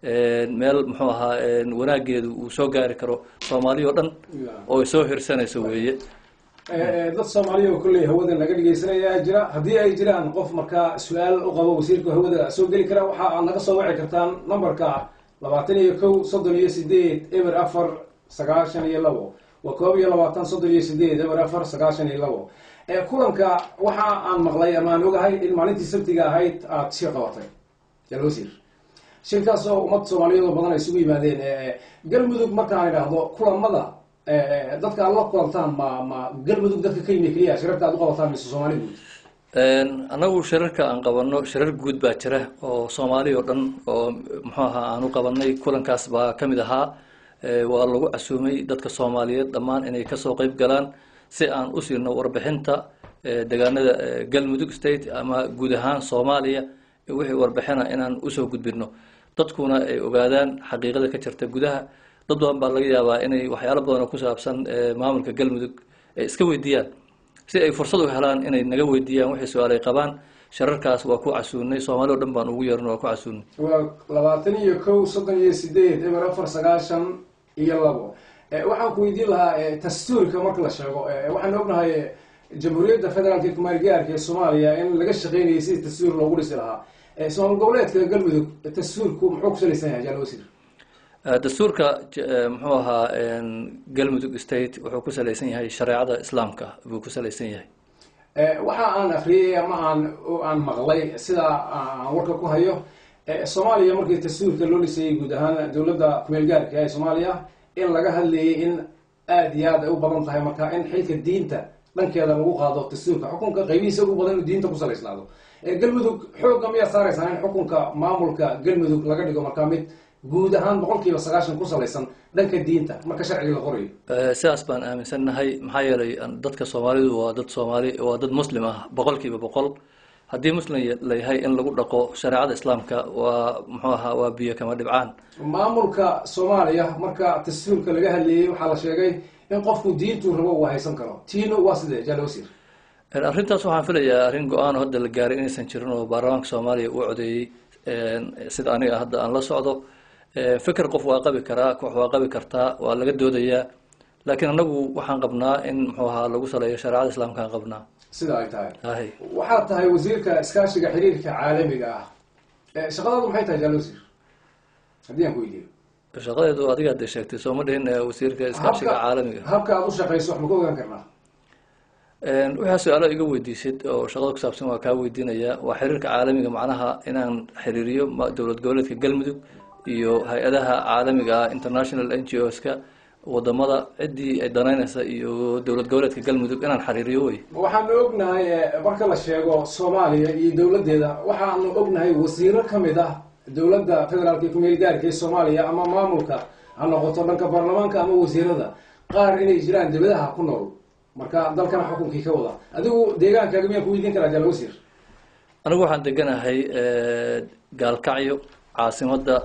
Meel muxuu ahaa wanaageedu uu soo gaari karo Soomaali oo dhan oo ay soo hirsanayso weeye. Dad Soomaaliya oo kolley hawada naga dhegeysanaya jira. Haddii ay jiraan qof markaa su-aal u qabo wasiirka, hawada soo geli kara. Waxa aad naga soo wici kartaan numberka 21 38 04 92. Waa 21 38 04 92. Kulanka waxa aan maqlay ama aan ogahay in maalintii Sabtiga ahayd aad shir qabatay, jal wasiir, shirkaas oo ummad Soomaaliyeed oo badan ay isugu yimaadeen. Galmudug markaan idhaahdo, kulamada dadka aad la kulantaan, ma Galmudug dadka ka yimi keliya shirarka aad u qabataan mise Soomaali guud? Annagu shirarka aan qabano shirar guud baa jira oo Soomaali oo dhan oo muxuu ahaa aan u qabanay. Kulankaas baa ka mid ahaa. Waa lagu casuumay dadka Soomaaliyeed dhammaan inay kasoo qeyb galaan si aan u siino warbixinta deegaanada Galmudug State ama guud ahaan Soomaaliya. Wixii warbixina inaan usoo gudbino, dadkuna ay ogaadaan xaqiiqada ka jirta gudaha. Dad badan baa laga yaabaa inay waxyaalo badan oo ku saabsan maamulka Galmudug ay iska weydiiyaan, si ay fursad u helaan inay naga weydiiyaan wixii su-aal ay qabaan. Shararkaas waa ku casuunay, Soomaali o dhan baan ugu yeerno, waa ku casuunay. Waa 21 38 04 92. Waxaan ku weydiin lahaa, dastuurka marka la sheego, waxaan ognahay Jamhuuriyadda Federaalka kumaal-gaarka ee Soomaaliya in laga shaqeynayay sidii dastuur loogu dhisi lahaa. Somaal goboleedka Galmudug dastuurku muxuu ku salaysan yahay, jaal wasiir? Dastuurka muxuu ahaa Galmudug State wuxuu ku salaysan yahay shareecada Islaamka buu ku salaysan yahay. Waxa aan akriyay ama aan maqlay, sida aan warka ku hayo, Soomaaliya markii dastuurka loo dhisayay guud ahaan dowladda kumeel gaarka ee Soomaaliya, in laga hadlayay in aada iyo aad ay u badan tahay marka in xilka diinta dhankeeda lagu qaado dastuurka, xukunka qaybihiisa ugu badan inuu diinta ku salaysnaado. Galmudug xoogga miyaad saaraysaan in xukunka maamulka Galmudug laga dhigo markaa mid guud ahaan 90% ku salaysan dhanka diinta marka sharciga la qorayo? Sidaas baan aaminsannahay, maxaa yeelay dadka Soomaalidu waa dad Soomaali, waa dad Muslim ah 100%. Haddii Muslim la yahay, in lagu dhaqo shareecada Islaamka waa muxuu ahaa waa biyo kama dhibcaan. Maamulka Soomaaliya marka dastuurka laga hadlayay, waxaa la sheegay in qofku diintuu rabo uu haysan karo. Tiino waa sidee, jaale wasiir? Arrintaas waxaan filayaa arrin go-aan hadda la gaaray inaysan jirin oo baarlamaanka Soomaaliya uu codeeyey. Sida aniga hadda aan la socdo, fikir qof waa qabi karaa, koox waa qabi kartaa, waa laga doodayaa, laakiin anagu waxaan qabnaa in muxuu ahaa lagu saleeyo shareecada Islaamkaan qabnaa. Sida ay tahay. Hay. Waxaad tahay wasiirka iskaashiga xiriirka caalamiga ah. Shaqadaadu maxay tahay, jaale wasiir, haddii aan ku weydiiyo? Shaqadeedu adigaa dee sheegtay, sooma dhihin wasiirka iskaashiga caalamiga? Habka aad u shaqayso wax ma ka ogaan karnaa? Waxaa su-aalo iga weydiisid oo shaqada ku saabsan waa kaa weydiinaya. Waa xiriirka caalamiga, macnaha inaan xiriiriyo dowlad goboleedka Galmudug iyo hay-adaha caalamiga ah, international NGOs-ka, wadamada ciddii ay danaynaysa iyo dowlad goboleedka Galmudug inaan xiriiriyo wey. Waxaanu ognahay, marka la sheego Soomaaliya iyo dowladdeeda, waxaanu ognahay wasiiro ka mid ah dowladda federaalka ee kumeel gaarka ee Soomaaliya, ama maamulka ha noqoto dhanka baarlamaanka ama wasiirada qaar, inay jiraan dibadaha ku nool, marka dalkana xukunkii ka wada. Adigu deegaankaaga miyaan ku weydiin karaa, jaal wasiir? Anigu waxaan deganahay Gaalkacyo, caasimadda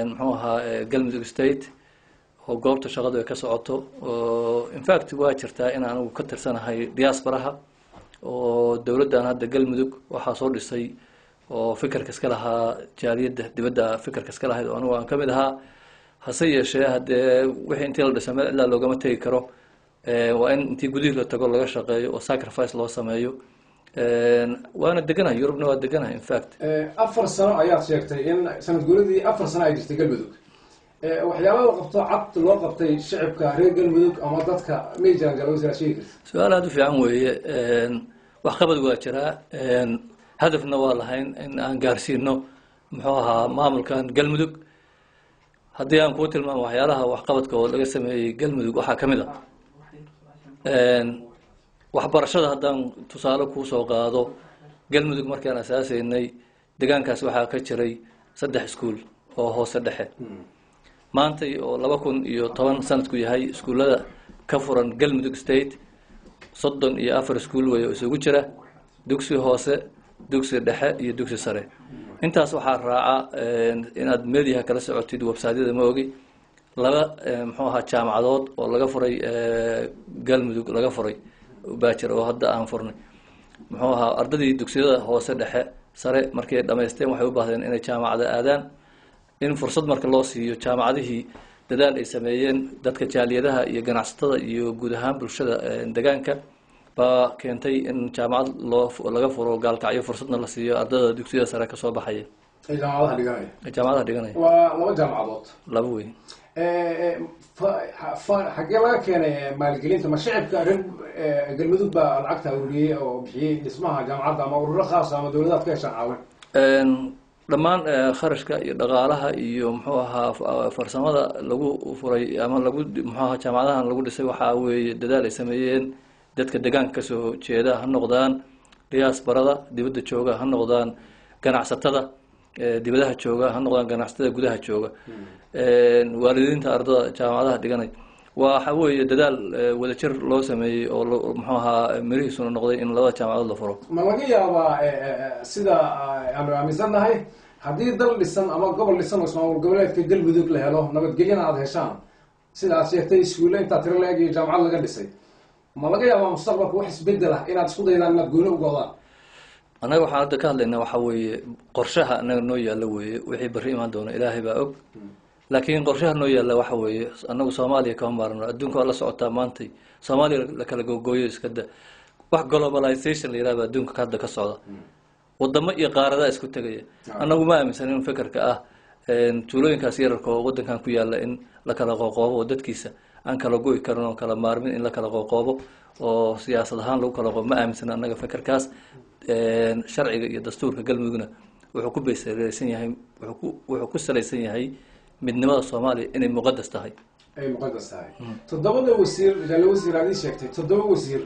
muxuu ahaa Galmudug State oo goobta shaqadu ay ka socoto. Oo in fact waa jirtaa in anigu ka tirsanahay diasporaha, oo dowladdan hadda Galmudug waxaa soo dhisay oo fikirka iska lahaa jaaliyadda dibadda, fikirka iska lahayd oo anigu aan ka mid ahaa. Hase yeeshee, haddee wixii intii la dhisay meel ilaa loogama tegi karo. Waa in intii gudihii la tago laga shaqeeyo oo sacrifice loo sameeyo. Waana deganahay, Yurubna waa deganahay in fact. 4 sano ayaad sheegtay in sanad guuradii 4 sano ay jirtay Galmudug. Waxyaaba la qabto cad loo qabtay shicibka reer Galmudug ama dadka may jiraan, jaal wasiir, aad sheegi karta? Su-aal aada u fiican weeye. Waxqabad waa jiraa, hadafna waa lahayn in aan gaarsiino muxuu ahaa maamulkan Galmudug. Haddii aan kuu tilmaamo waxyaalaha waxqabadka oo laga sameeyey Galmudug, waxaa ka mid a waxbarashada. Haddaan tusaale kuusoo qaado, Galmudug markaan asaaseynay deegaankaas waxaa ka jiray saddex iskuul oo hoose dhexe. Maantay oo 2010 sanadku yahay, iskuullada ka furan Galmudug State 34 iskuul wey oo isugu jira dugsi hoose, dugsi dhexe iyo dugsi sare. Intaas waxaa raaca inaad mediaha kala socotid, websiteyada ma ogi, laba muxuu ahaa jaamacadood oo laga furay Galmudug laga furay baa jira oo hadda aan furnay. Muxuu ahaa ardadii dugsiyada hoose, dhexe, sare markay dhamaysteen waxay u baahdeen inay jaamacada aadaan. In fursad marka loo siiyo jaamacadihii, dadaal ay sameeyeen dadka jaaliyadaha iyo ganacsatada iyo guud ahaan bulshada degaanka baa keentay in jaamacad loo laga furo Gaalkacyo, fursadna la siiyo ardada dugsiyada sare kasoo baxaya ee jaamacadaha dhiganaya. Ee jaamacadaha dhiganaya. Waa laba jaamacadood? Laba wey. Xaggee laga keenay maalgelinta? Ma shicibka reer Galmudug baa lacagta ururiyey oo bixiyey dhismaha jaamacadda, ama ururo khaasa, ama dowladaad ka heshaan caawin? Dhammaan kharashka iyo dhaqaalaha iyo muxuu ahaa farsamada lagu furay ama lagu muxuu ahaa jaamacadahan lagu dhisay waxaa weeye dadaal ay sameeyeen dadka deegaanka kasoo jeeda, ha noqdaan diasporada dibadda jooga, ha noqdaan ganacsatada dibadaha jooga, ha noqdaan ganacsatada gudaha jooga, waalidiinta ardada jaamacadaha dhiganay. Waxa weeye dadaal wadajir loo sameeyey oo muxuu ahaa mirihiisuna noqday in labada jaamacadood la furo. Ma laga yaabaa, sida aanu aaminsannahay, haddii dal dhisan ama gobol dhisan oo ismaamul goboleedka Galmudug la helo, nabadgelyana aada heshaan, sida aad sheegtay iskuulle intaa tiro la-eg iyo jaamacad laga dhisay, ma laga yaabaa mustaqbalka wax isbedel ah inaad isku daydaan inaad gooni u go'daan? Annaga waxaan hadda ka hadlaynaa waxaa weeye qorshaha annaga noo yaalla weeye. Wixii barri imaan doona Ilaahay baa og, laakiin qorshaha noo yaalla waxa weeye annagu Soomaaliya kama maarno. Adduunka waa la socotaa, maantay Soomaaliya la kala googooyo iska da, wax globalization la yidhahda adduunka hadda ka socda, wadamo iyo qaaradaa isku tegaya. Annagu ma aaminsan in fekerka ah tuulooyinkaas yararka oo waddankan ku yaalla in la kala qoqoobo, oo dadkiisa aan kala go'i karin oo kala maarmin in la kala qoqoobo oo siyaasad ahaan lagu kala qoqoobo, ma aaminsana annaga fekerkaas. Sharciga iyo dastuurka Galmudugna wuxuu ku baysalaysan yahay, wuxuu ku salaysan yahay midnimada Soomaaliya inay muqadas tahay. Ay muqadas tahay. Toddobada wasiir, jaalle wasiir, aad ii sheegtay toddoba wasiir,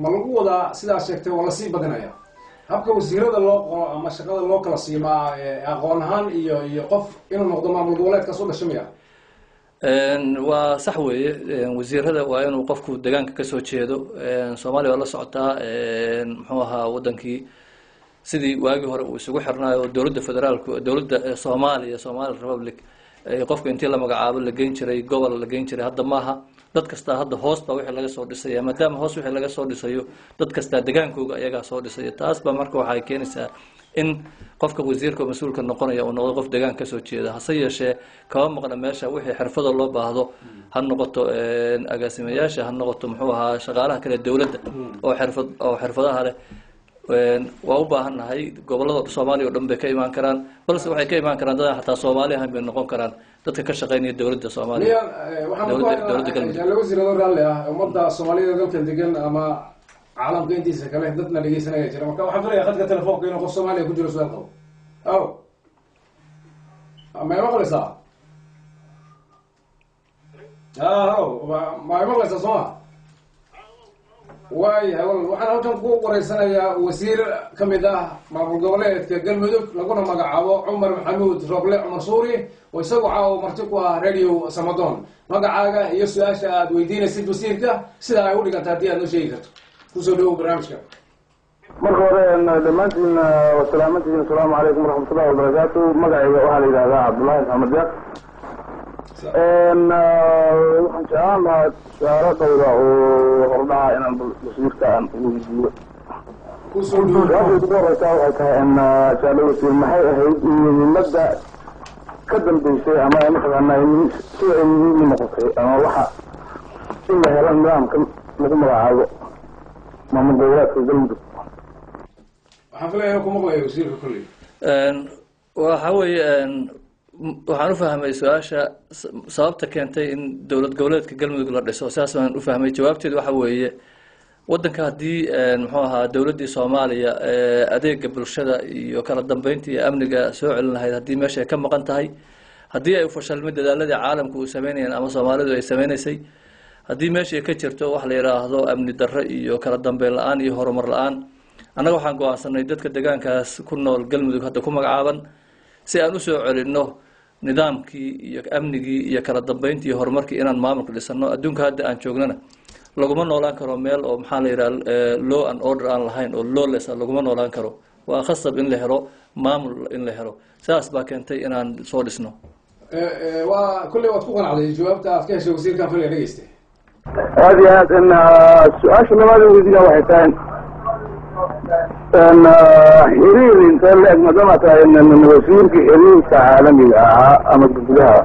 ma lagu wadaa sidaad sheegtay waa lasii badinaya? Habka wasiirada loo qoro ama shaqada loo kala siiyo, ma aqoon ahaan iyo qof inuu noqdo maamul goboleedkaas u dhasho miya? Waa sax weeye, wasiirada waa inuu qofku deegaanka kasoo jeedo. Soomaaliya waa la socotaa, muxuu ahaa wadankii sidii waagii hore uu isugu xirnaayo dowladda federaalku, dowladda Soomaaliya, Somali Republic, qofka intii la magacaabo la geyn jiray gobol la geyn jiray, hadda maaha. Dad kastaa hadda hoos baa wixii laga soo dhisaya. Maadaama hoos wixii laga soo dhisayo, dad kastaa degaankooga ayagaa soo dhisaya. Taas baa marka waxay keenaysaa in qofka wasiirka mas-uulka noqonaya uu noqdo qof deegaanka kasoo jeeda. Hase yeeshee kama maqna meesha wixii xirfada loo baahdo, ha noqoto agaasimayaasha, ha noqoto muxuu ahaa shaqaalaha kale dowladda oo xirfad oo xirfadaha leh. Waa u baahan nahay. Gobolada Soomaaliya o dhan bay ka imaan karaan, balse waxay ka imaan karaan dadaan xataa Soomaali ahayn bay noqon karaan dadka ka shaqeynaya dowladda Soomaaliya. Dowladda Galmudug. Jaalle wasiir, adoo raalli ah, ummadda Soomaalida dalkan degan ama caalamka intiisa kale dadna dhegeysanaya jira. Marka waxaan filaya khadka telefoonka inuu qof Soomaaliya ku jiro, su-aal qabo. Aw, ma imaqlaysaa? Halo, ma imaqlaysaa? Sooma waayahay. Wal waxaan halkan ku wareysanayaa wasiir ka mid ah maamul goboleedka Galmudug, laguna magacaabo Cumar Maxamuud Roble, Cumar Suuri, oo isagu caawo marti ku ah Radio Samadoon. Magacaaga iyo su-aasha aad weydiinaysid wasiirka sida ay u dhiganta haddii aad noo sheegi karto. Kusoo dhawow barnaamijka. Marka hore dhammaantiin wasalaamantiin, asalaamu calaykum waraxmatullahi wabarakaatu. Magacayga waxaa la yidhahdaa Cabdullaahi Maxamed Deeq. Waxaan jeclaan lahaa su-aalo dhowra oo hordhaca inaan wasiirka aan weydiiyo. Kusoo dhawow. Su-aasha ugu horeysaa waxay tahay in jaalle wasiir, maxay ahayd muhiimadda ka dambeysay ama mataqaanaa sida ay muhiim u noqotay ama waxa in la helo nidaamka lagu magacaabo maamul goboleedka Galmudug? Waxaan filaya inuu ku maqlayo wasiirka kolley. Waxa weeye, waxaan u fahmay su-aasha sababta keentay in dowlad goboleedka Galmudug la dhiso, saas baan u fahmay. Jawaabteedu waxa weeye, waddanka haddii muxuu ahaa dowladdii Soomaaliya adeega bulshada iyo kala dambeynta iyo amniga soo celin lahayd haddii meesha ay ka maqan tahay, haddii ay fashalmay dadaaladii caalamku uu sameynayeen ama Soomaalidu ay sameynaysay, haddii meesha ka jirto wax la yidhaahdo amni darro iyo kala dambeyn la-aan iyo horumar la-aan, annaga waxaan go-aansanay dadka deegaankaas ku nool, Galmudug hadda ku magacaaban, si aan usoo celinno nidaamkii iyo amnigii iyo kala dambeyntii iyo horumarkii inaan maamulka dhisano. Adduunka hadda aan joognana laguma noolaan karo meel oo maxaa la yidhaha law and order aan lahayn oo lawless ah laguma noolaan karo. Waa khasab in la helo maamul in la helo. Saas baa keentay inaan soo dhisno. Waa kolley waad ku qanacday jawaabta aad ka heshay wasiirkan filaya, dhegeyste. Aada iyo aad. In su-aasha labaad weydiina waxay tahay Xiriir intee la eg, maadaama tahay wasiirka xiriirka caalamiga ahaa ama gudaha,